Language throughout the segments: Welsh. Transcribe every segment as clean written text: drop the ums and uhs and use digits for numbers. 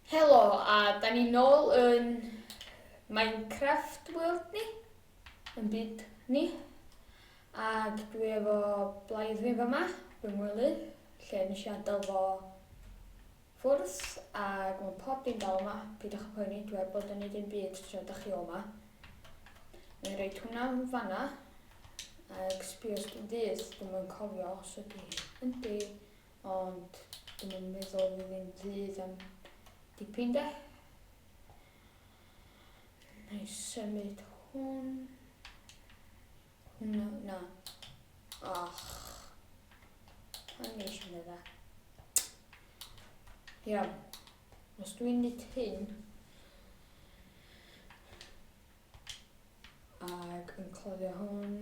Helo, a da ni nôl yn Minecraft world ni, yn byd ni. Ac dwi efo blaidd fi fama, fy ngwely, lle nes i adael fo ffwrdd, ac mae pob dim dal yma, peidiwch â poeni, dwi heb bod yn neud dim byd tra da chi o yma. Mae'n rhaid hwnna yn fanna, ac sbio os dwi'n ddydd, dwi'm yn cofio os ydi, yndi. Ond dwi'm yn meddwl fydd hi'n ddydd am dipyn de. Na i symud hwn. Hwna, na. Och. Pan ni eisiau mynd dda. Iawn. Os dwi'n neud hyn, ac yn cloddio hwn,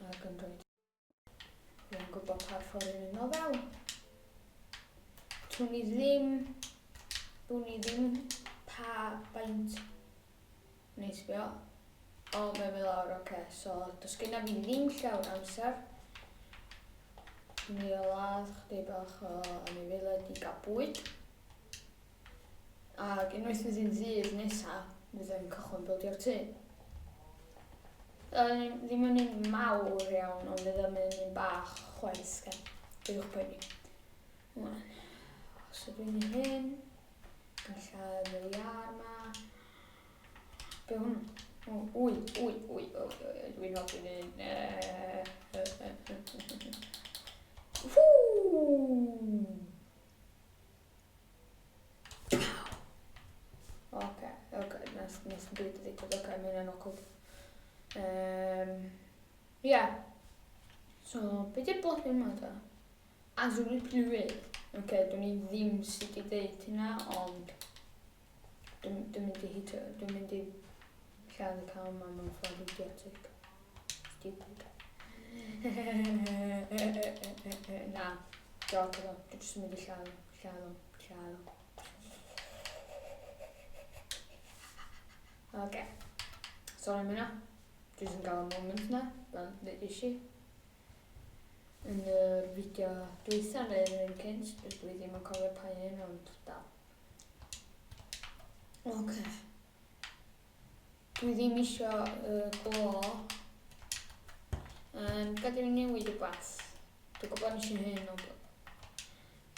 ac yn rhoi Dwi'n gwybod pa ffordd i fynd o fewn. Twn i ddim, dwn i ddim pa faint neu sbio. O, mae'n mynd lawr, oce. Okay. So, does genna fi ddim llawer amser. Mi o ladd chdi bach o anifeiliaid i gael bwyd. Ac unwaith fydd hi'n ddydd nesa, fydd yn cychwyn bildio'r tŷ. Um, ddim yn un mawr iawn, ond fydd yn un bach chwaith, ca. Peidiwch poeni. Wan. Os ydw i'n hyn, yn lladd y iar ma. Be hwn? O, wy, wy, wy, wy, wy, dwi'n hoffi hyn. Whoo! Oce, oce, nes, nes yn byd i ddigwydd, oce, mae hynna'n awkward. Um, yeah. So, be di'r block yma ta? Azul Plue. Oce, dwi'n i ddim sut i ddeud hynna, ond dwi'n dwi mynd i hitio, dwi'n mynd i lladd y cael yma mewn ffordd idiotic. Stupid. Na, joc iddo. Dwi jyst yn mynd i lladd o, lladd o, lladd o. Oce. Sorry am hynna. Dwi jyst yn gael y moment na, fel ddeudais i. Yn yr fideo dwytha neu'r un cynt, dwi ddim yn cofio pa un, ond dal. Oce. Dwi ddim isio y glo. Um, gad i fi newid y gwaith. Dwi'n gwybod nes i hyn o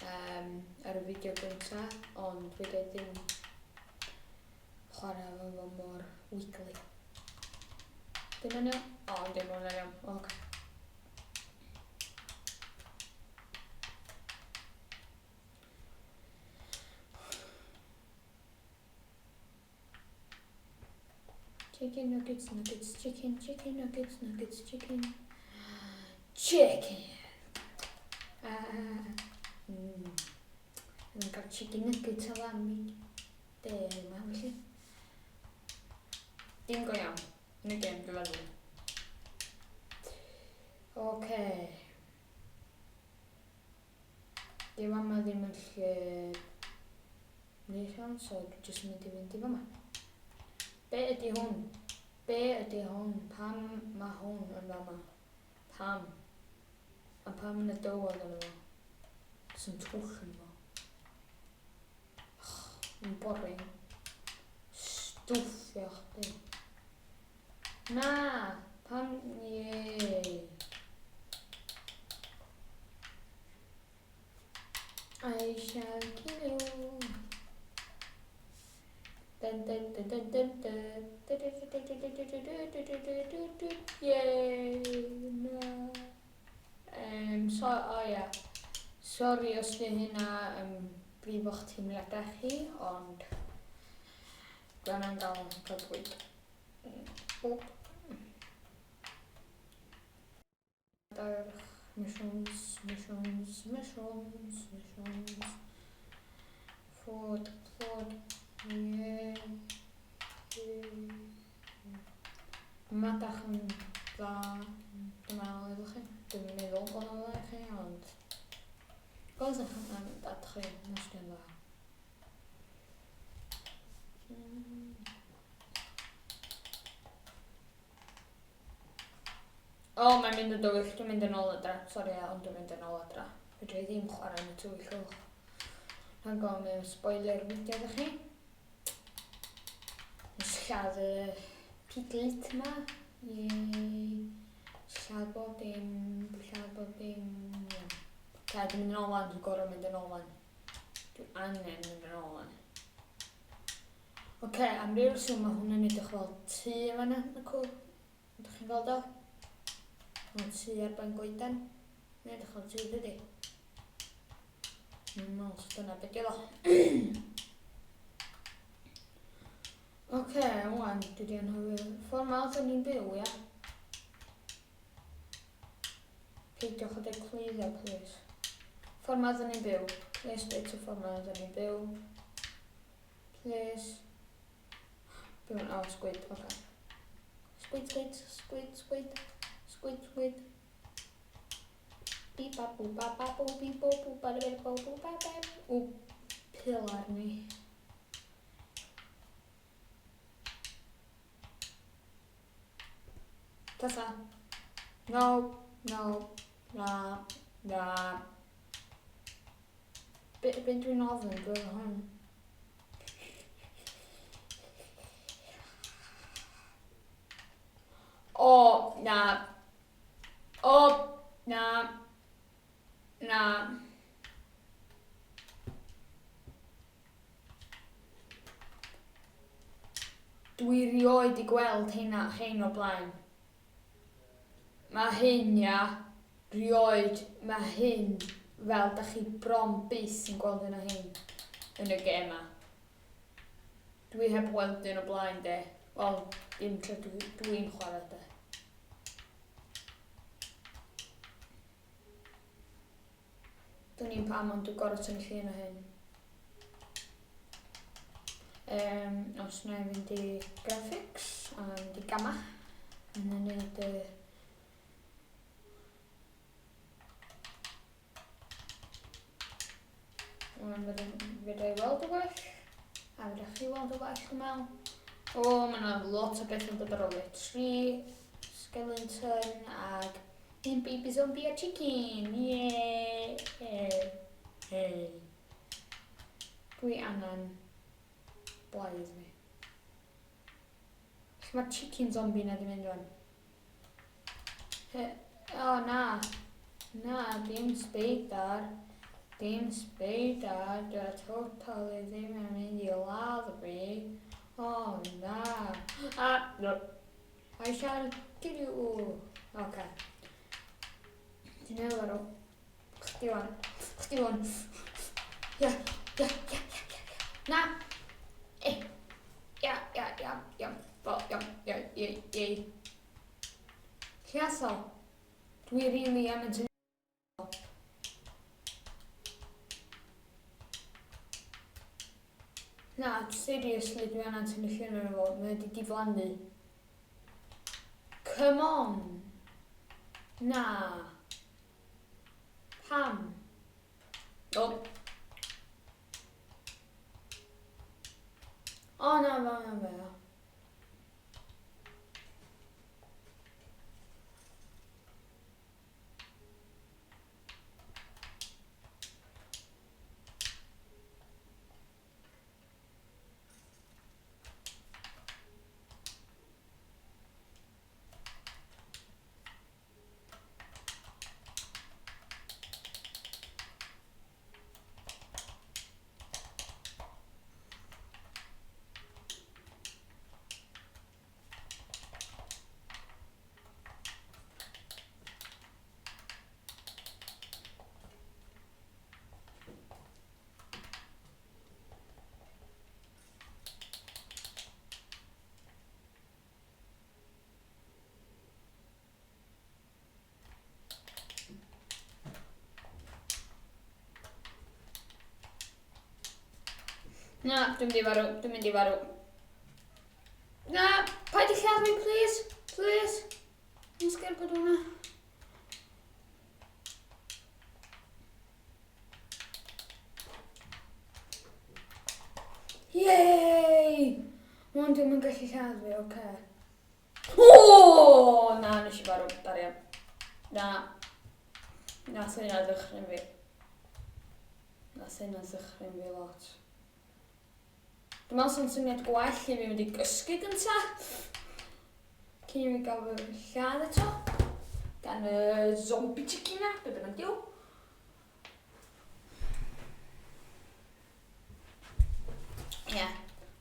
um, ar y fideo gynta, ond fedra i ddim chwarae efo fo mor weekly. Dim yn iawn? O, dim yn iawn. Oce. Okay. Chicken nuggets, nuggets, chicken, chicken nuggets, nuggets, chicken. Chicken! Uh, mm. Yn cael chicken nuggets o lan mi. De, yma, felly. Dim go iawn. Yn y gem, dwi'n meddwl. Oce. Dyw fama ddim yn lle neis iawn, so dwi jyst yn mynd i fynd i fama. Be ydy hwn? Be ydy hwn? Pam mae hwn yn fama? Pam? A pam yn y dywod yn fo? Does yn twll yn fo. Mae'n boring. Stwffio chdi. Na! Pam... Yay! I shall kill you. Dun dun dun dun dun dun. Dun dun dun dun dun dun dun dun dun dun dun dun. Yay! Na. Um, so, o oh, ia. Sori os di hynna yn um, brifo'ch teimladau chi, ond dwi angen gael cael bwyd. Boop. Darch, mushrooms, mushrooms, mushrooms, mushrooms. Food, food, yeah. Mae dach yn dda, dwi'n meddwl iddo chi. Dwi'n meddwl bod o'n dda i chi, ond... Gweld ydych yn dad chi, nes dwi'n dda. O, oh, mae'n mynd yn dywyll. Dwi'n mynd yn ôl adra. Sori, ond dwi'n mynd yn ôl adra. Fedra i ddim chwarae yn y tywyllwch. Rhaid gofyn mewn spoiler fideo ydych chi. Nes lladd y piglet yma. Yay. Lladd bob dim, lladd bob dim. Ie. Ca, dwi'n mynd yn ôl wan, dwi'n gorau mynd yn ôl wan. Dwi angen mynd yn ôl wan. Oce, okay, am ryw reswm mae hwnna'n edrych fel tŷ yn fanna, na cwl. Ydych chi'n gweld o? Mae'n tŷ ar ben goeden. Mae'n edrych fel tŷ, dydy? Mae'n meddwl dyna beth yw o. Oce, wan, dwi wedi anghofio. Ffordd ma oedden ni'n byw, ia? Peidiwch â dweud clwyddo, please. Ffordd ma oedden ni'n byw. Please, dweud y ffordd ma oedden ni'n byw. Please. Be mae'n... Oh, squid, oce. Okay. Squid, squid, squid, squid. Squid, squid. Bi ba bu ba ba bu bi bo bu ba ba bo bu ba ba. O, pilar ni. Tata. No, no, na, na. Be, be dwi'n ofyn, dwi'n hwn? O, na. O, na. Na. Dwi rioed 'di gweld heina, rhein o blaen. Mae hyn, ia, rioed, mae hyn fel da chi bron byth yn gweld un o hein yn y gêm ma. Dwi heb weld un o blaen de. Wel, dim tra dwi'n dwi chwarae de. Dwn i'm pam ond dwi'n gorfod tynnu llun o hyn. Um, os na i fynd i graphics a mynd i gamma a na wneud y Wan fedra i weld y well. A fedra chi weld y well, dwi'n meddwl. O, mae yna lot o bethau'n dod ar ôl i. Tri skeleton ag Un baby zombie a chicken! Yay! Hey. Dwi angen blaidd fi. Lle mae'r chicken zombie na di mynd rwan? O, oh, na. Na, dim spider. Dim spider. Dwi'n totally ddim yn mynd i ladd fi. O, oh, na. Ah, no. I shall kill you. Oce. Ti'n newydd farw. Chdi wan. Chdi wan. Ia, ia, ia, ia, ia. Na! E. Ia, ia, ia, ia. Bo, ia, ia, ia, ia. Lle ath o? Dwi rili am yn Na, seriously, dwi angen tynnu llun ohono fo. Mae wedi diflannu. Come on! Na. Pam? O. O, na, na, na, na. Na, dwi'n mynd i farw, dwi'n mynd i farw. Na, paid i lladd fi, please, please. Dwi'n sgêr bod hwnna. Yay! Wan dwi'n mynd gallu lladd fi, oce. Okay. O! Na, nes i farw, darian. Na. Na, sy'n hynna ddychryn fi. Nath hynna ddychryn fi lot. Dwi'n meddwl sy'n syniad gwell i fi mynd i gysgu gynta. Cyn i fi gael fy lladd eto. Gan y zombie chicken na, be bynnag diw. Ie. Yeah.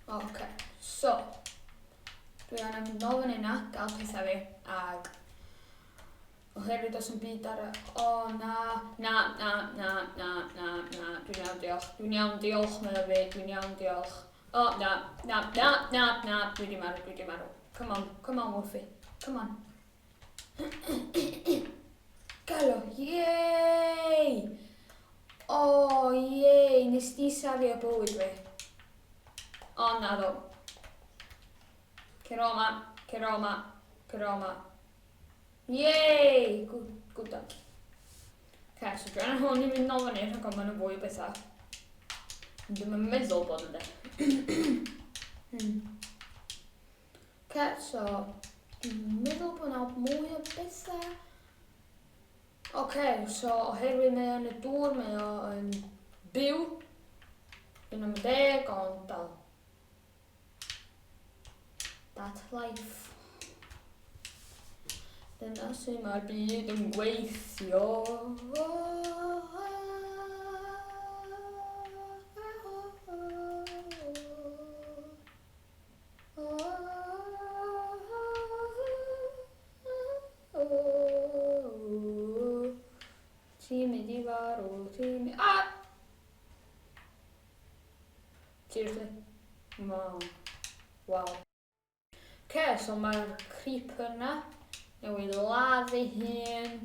Oce. Okay. So, dwi angen mynd nôl fan hynna, gael pethau fi, ag Oherwydd does yn byd ar y... O, na, na, na, na, na, na, na, dwi'n iawn, diolch. Dwi'n iawn, diolch, medda fi, dwi'n iawn, diolch. O, na, na, na, na, na, dwi di marw, dwi di marw. Come on, come on, Wolfie, come on. Gallo, yay! O, oh, yay, nes di safio bywyd fi. O, na ddo. Cer o ma, cer o ma, cer o ma. Yay! Good, good done. Okay, so dwi'n hwn i mynd nôl fyny rhag ofn ma'n fwy o bethau. Ond dwi'n meddwl bod yn de. Okay, so dwi'n meddwl bod yna mwy o bethau. Okay, so oherwydd mae o'n y dŵr, mae o'n byw. Dwi'n am deg, ond dal. That life. Dyna sy'n mae'r byd yn gweithio. Ti'n mynd i farw, ti'n mynd... Ah! Seriously? Wow. Wow. Ce, so mae'r creeper na newydd ladd ei hun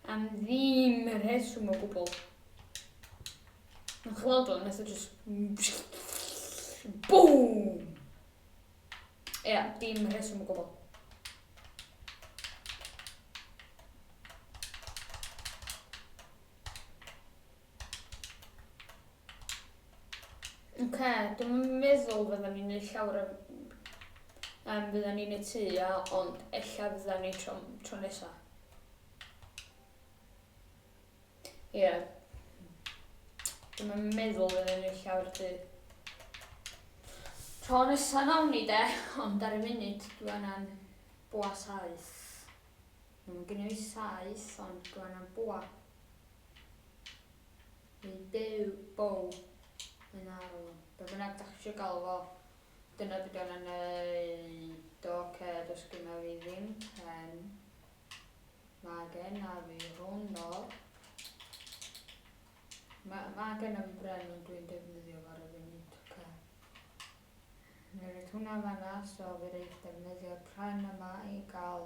am ddim y rheswm o gwbl. Mae'n chweld o'n nath o just... Boom! Ie, yeah, dim rheswm o gwbl. Oce, dwi'm yn meddwl fyddan ni'n neud llawer o... Um, fyddan ni'n neud tŷ, ia, ond ella fyddan ni tro, tro nesa. Ie. Yeah. Dwi'm yn meddwl fyddan ni'n neud llawer o tŷ. Tro nesa nawn ni de, ond ar y munud dwi angen bwa saeth. Mae'n gynnu fi saeth, ond dwi angen bwa. Neu byw, bow, yn arw. Be bynnag da chi eisiau galw fo. Dyna beth dwi'n neud. Oce, does gynna fi ddim pen. Mae genna fi hwn o. Mae, mae genna fi bren ond dwi'n defnyddio fo ar y funud. Oce. Neu roed hwnna fanna, so fi reid defnyddio'r pren yma i gael...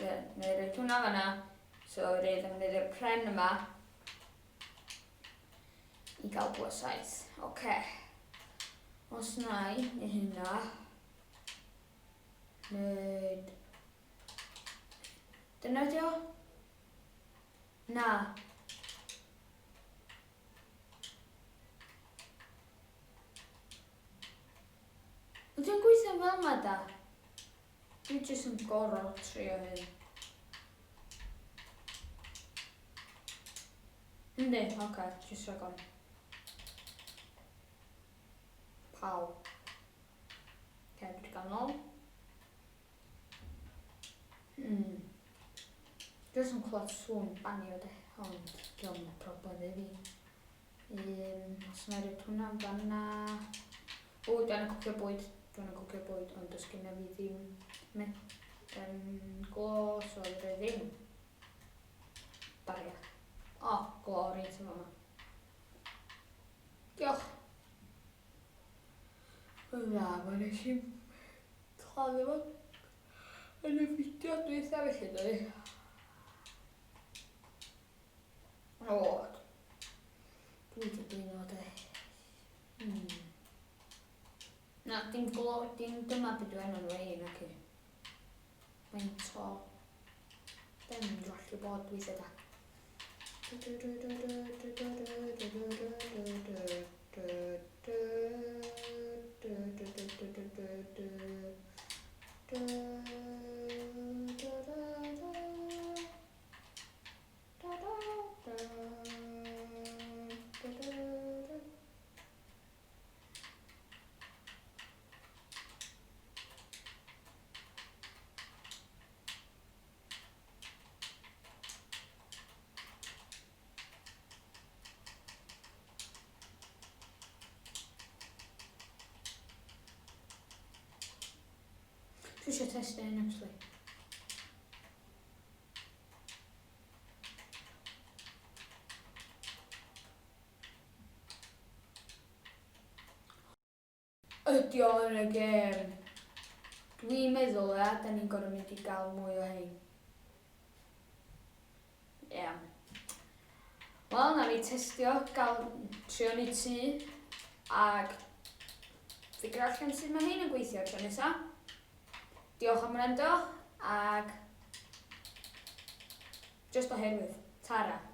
Ie, yeah, neu roed hwnna fanna, so fi reid defnyddio'r pren yma i gael bwa saith. Oce. Okay. Os na i, neu hynna. Neu... Dyna di o? Na. Ydy o'n gweithio fel yma da? Dwi jyst yn gorau trio hyn. Yndi, oce, okay, jyst rhag on. Paw. Oce, okay, dwi wedi gael nôl. Hmm. Jyst yn clywed sŵn banio de, ond diolch yn problem i fi. Um, os yna rhaid hwnna fanna. O, dwi angen cwcio bwyd. Dwi angen cwcio bwyd, ond does genna fi ddim me, um, glo, so fydda i ddim. Baria. O, glo reit yn fama. Diolch. Na, mae nes i claddu fo yn y fideo dwytha felly, dydy. O, dwi wedi blino de. Hmm. Na, dim glo, dim dyma beth dwi angen rei, nac i. Faint o... Dim yn gallu bod weithiau da. Dwi eisiau testio hyn, actually. Ydy o yn y gêm? Dwi'n meddwl, ia, da ni'n gorfod mynd i gael mwy o hein. Ie. Yeah. Wel, na ni testio, gael trio ni tŷ, ag figure allan sut mae hein yn gweithio tro nesa. Diolch am wrando, ag just oherwydd. Tara.